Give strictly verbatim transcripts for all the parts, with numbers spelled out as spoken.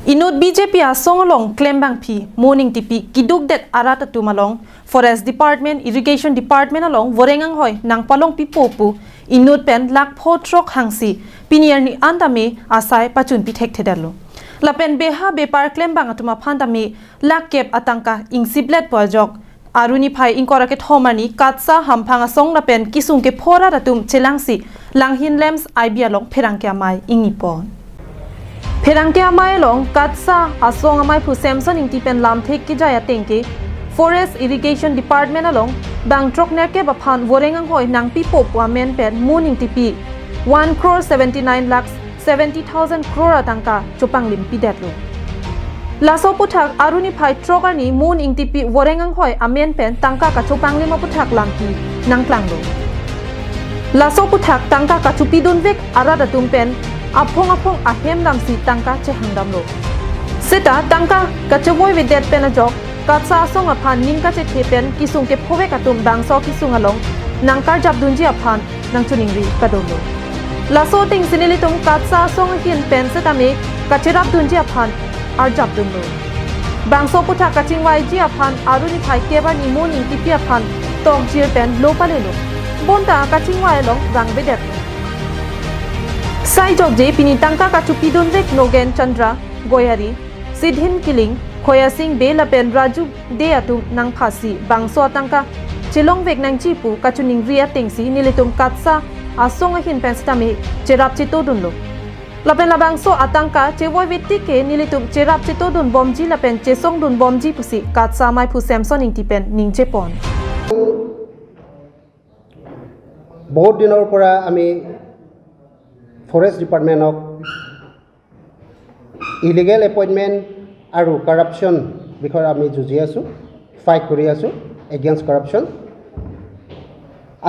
Inut B J P asong along klembangpi Moon Ingtipi kidukdet arat atum along Forest Department, Irrigation Department along voreng anghoi nangpalongpipo pu inut pen lakh pho throk hangsi pini arni an tame asai pachunpi thekthedetlo. Lapen beha bepar klembang atum aphan tame lakh kep atangka ingsipletpo ajok Aru niphai ingkoi ra kethom arni KATSA hamphang asong lapen kesung kepho arat atum chelangsi Langhin Lamps I B along pherangke amei ingnipon. Pherangke amei along KATSA asong ameiphu Samson Ingti pen lamthe kejai ateng ke Forest Irrigation Department along bang throk nerkep aphan voreng anghoi nangpipo pu amen pen Moon Ingtipi one crore seventy nine lakhs seventy thousand crore atangka chopanglim pidetlo. Laso aphuthak aru niphai throk arni Moon Ingtipi voreng anghoi amen pen tangka kachopanglim aphuthak lampi nangklanglo. Laso aphuthak tangka kachopidunvek arat atum pen aphong aphong ahem damsi tangka chehangdamlo. Seta tangka kachevoivedet pen ajok KATSA asong aphan ning kachethe pen kesung kephovek atum bangso kesung along nangkarjapdunji aphan nangchoningri padolo. Laso atengsi nelitum KATSA asong ahin pen setame kacherapdunji aphan arjapdunlo. Bangso aphuthak kachingvaiji aphan aru niphai kep arni Moon Ingtipi aphan tokjir pen lo palelo. Bonta kachingvai along vangvedet. Sai jokje pini tangka kachopidunvek Nogen Chandra Goyari, Sidhin Killing, Khoya Sing Bey lapen Raju Dey atum nangphasi bangso atangka chelongvek nangji pu kachoningri atengsi nelitum KATSA asong ahin pen setame cherap chetodunlo. Lapen labangso atangka chevoive tik ke nelitum cherap chetodunbomji lapen chesongdunbomji pusi KATSA ameiphu Samson Ingti pen ningjepon. বহুত দিনৰ পৰা আমি ফৰেষ্ট ডিপাৰ্টমেণ্টক illegal appointment আৰু কাৰাপশ্যন বিষয়ে আমি যুঁজি আছোঁ, ফাইট কৰি আছোঁ এগেইনষ্ট কাৰাপশ্যন।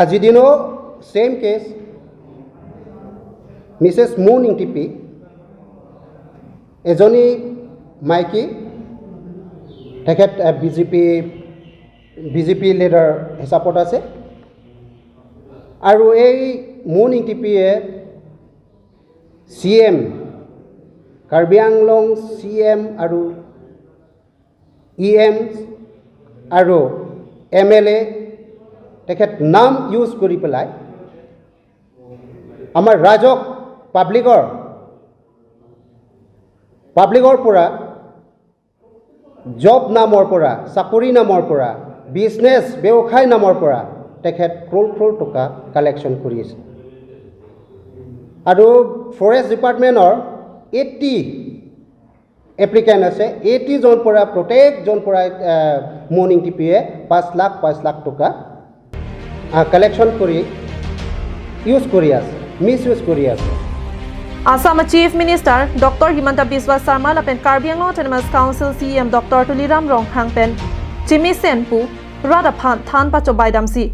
আজিৰ দিনো same case, Mrs moon Ingtipi, এজনী মাইকী, তেখেত বিজেপি বিজেপি লিডাৰ হিচাপত আছে। আৰু এই মুন ইংটিপিয়ে C M, Karbi Anglong C M আৰু ই এম আৰু এম এল এ তেখেত নাম ইউজ কৰি পেলাই আমাৰ ৰাইজক, পাব্লিকৰ পাব্লিকৰ পৰা জব নামৰ পৰা, চাকৰি নামৰ পৰা, বিজনেছ ব্যৱসায় নামৰ পৰা তেখেত ক্ৰ'ৰ ক্ৰ'ৰ টকা কালেকশ্যন কৰি আছে। আৰু ফৰেষ্ট ডিপাৰ্টমেণ্টৰ এইটি এপ্লিকেণ্ট আছে, এইটিজন পৰা, প্ৰত্যেকজন পৰা মুন ইংটিপিয়ে পাঁচ লাখ পাঁচ লাখ টকা কালেকশ্যন কৰি ইউজ কৰি আছে, মিছ ইউজ কৰি আছে। Assam Chief Minister Doctor Himanta Biswa Sarma lapen Karbi Anglong Autonomous Council C E M Doctor Tuliram Ronghang pen chemesen pu rat aphan than pachobai damsi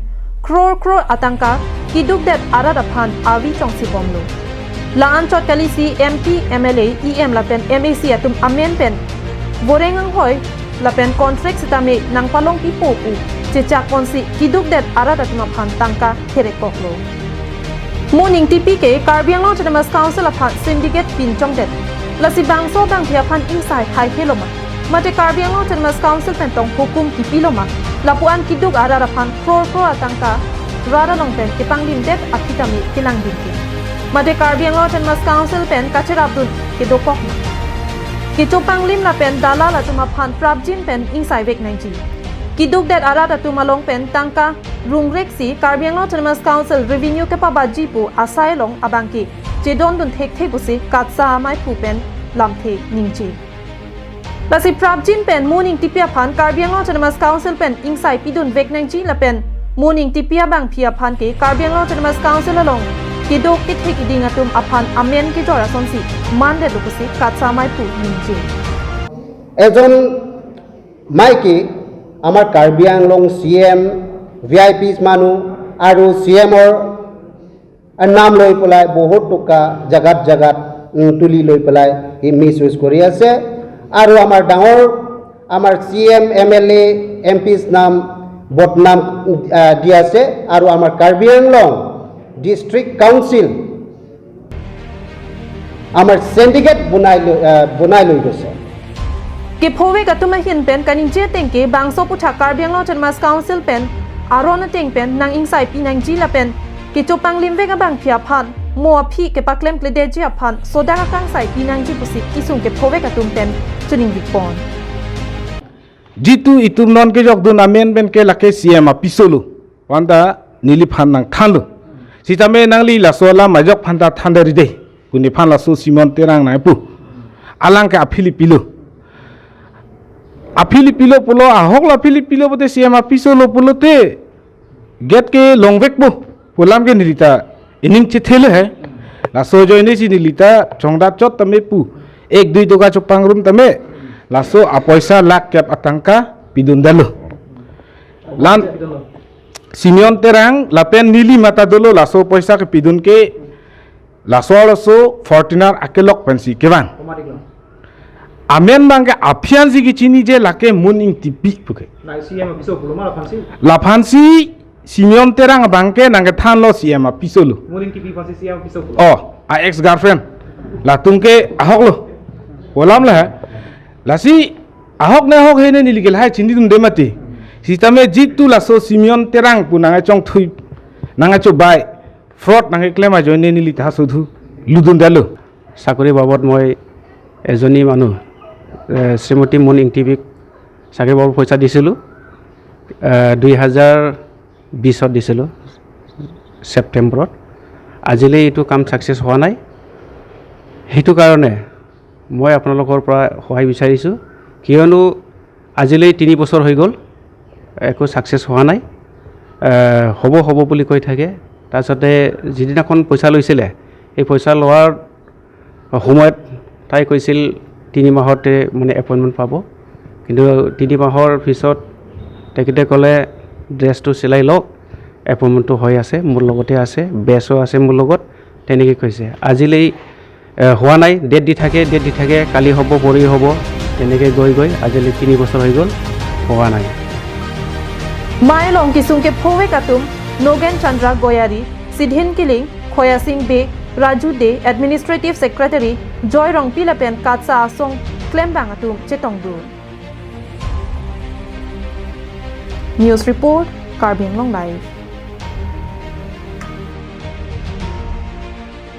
crore crore atangka kidukdet arat aphan avi chongsibomlo. La-an chot kalisi M P, M L A, E M lapen M A C atum amen pen voreng anghoi lapen contract sitame nangpalongpipo pu chechakponsi kidukdet arat atum aphan tangka therekoklo. Muning T P ke Karbi Anglong Autonomous Council aphan syndicate pinchongdet. Lasi bangso bangphi aphan ingsai haihelo ma? Mate Karbi Anglong Autonomous Council pen tong hukum kipilo ma? Lapu-an kiduk arat aphan crore crore atangka rat along pen kepanglimdet aphi tame kelangdingke. Mate Karbi Anglong Autonomous Council pen kacherapdun kedokok ma? Kechopanglim lapen dalal atum aphan prapjin pen ingsaivek nangji. Kidukdet arat atum along pen tangka rungreksi Karbi Anglong Autonomous Council revenue kepabaji pu asai along abangke chedondun thekthe pusi KATSA ameiphu pen lamthe ningje. Lasi prapjin pen Muning T P aphan Karbi Anglong Autonomous Council pen ingsai pidunvek nangji lapen Muning T P abangphi aphan ke Karbi Anglong Autonomous Council along keduk kethe keding atum aphan amen kejor asonsi mandetlo pusi KATSA ameiphu ningje. এজন মাইকী আমাৰ Karbi Anglong C M, V I P মানুহ আৰু চি এমৰ নাম লৈ পেলাই বহুত টকা জাগাত জাগাত উম, তুলি লৈ পেলাই সি মিছ ইউজ কৰি আছে। আৰু আমাৰ ডাঙৰ আমাৰ চি এম, এম এল এ, এম পিছ নাম বদনাম আহ, দি আছে। আৰু আমাৰ কাৰ্বি আংলং ডিষ্ট্ৰিক্ট কাউন্সিল আমাৰ চেণ্ডিকেট বনাই লৈ আহ, বনাই লৈ গৈছে। Kephovek atum ahin pen kaningje ateng ke bangso aputhak Karbi Anglong Autonomous Council pen aron ateng pen nang ingsai pi nangji lapen kechopanglimvek abangpi aphan mo aphi kepaklem kledetji aphan sodak akangsai pi nangji pusi kesung kephovek atum pen choningri pon. Jitu itum non kejokdun amen pen ke lake C M apiso lo. Panta neliphan nangthanlo. Sitame nangli laso alam ajok phanta thandari dei. Pu neliphan laso Simeon Terang nangpu. Alang ke aphili pilo. Aphili pilo pulo, ahok la aphili pilo pulote C M apiso lo pulote gate ke longvekpo pu alam ke nelita ining chethele he. Laso ajoine si nelita chongdat chot tame pu. Ek dui toka chopangrum tame. Laso apoisa lakh kep atangka pidundetlo. Lan Simeon Terang lapen neli mata dolo laso poisa kepidun ke laso laso Fortuner akelok pensi kevang. Komatik lo? Amen abang ke aphian si kechiniji lake Moon Engtipi puke. Na C M apiso pulo ma laphansi? Laphansi Simeon Terang abang ke nangkethanlo C M apiso lo. Moon Engtipi aphansi C M apiso pulo? Oh, a ex girlfriend. Latum ke ahok lo. Pu alam la he. Lasi ahok ne ahok he ne neli ke lahai chinidunde mati. Sitame jitu laso Simeon Terang pu nangkechongthui, nangkechobai, fraud nangkeklem ajoine nelita sodhu ludundetlo. চাকৰি বাবদ মই এজনী মানুহ, এ, শ্ৰীমতী মুন ইংটিভিক চাকৰি বাবদ পইচা দিছিলোঁ, এ, দুই হাজাৰ বিছত দিছিলোঁ, ছেপ্টেম্বৰত। আজিলৈ এইটো কাম ছাকচেছ হোৱা নাই। সেইটো কাৰণে মই আপোনালোকৰ পৰা সহায় বিচাৰিছোঁ, কিয়নো আজিলৈ তিনি বছৰ হৈ গ'ল, একো ছাকচেছ হোৱা নাই। এ, হ'ব হ'ব বুলি কৈ থাকে। তাৰপিছতে যিদিনাখন পইচা লৈছিলে, সেই পইচা লোৱাৰ সময়ত তাই কৈছিল তিনি মাহতে মানে এপইণ্টমেণ্ট পাব, কিন্তু তিনি মাহৰ পিছত তেখেতে ক'লে, "ড্ৰেছটো চিলাই লওক, এপইণ্টমেণ্টটো হৈ আছে, মোৰ লগতে আছে, বেজো আছে মোৰ লগত", তেনেকৈ কৈছে। আজিলৈ, এ, হোৱা নাই, ডেট দি থাকে, ডেট দি থাকে, কালি হ'ব, পৰহি হ'ব, তেনেকৈ গৈ গৈ আজিলৈ তিনি বছৰ হৈ গ'ল, হোৱা নাই। Mai along kesung kephovek atum Nogen Chandra Goyari, Sidhin Killing, Khoya Sing Bey, Raju Dey, Administrative Secretary, Joy Rongpi lapen KATSA asong klembang atum chetongdun. News Report, Karbi Anglong Live.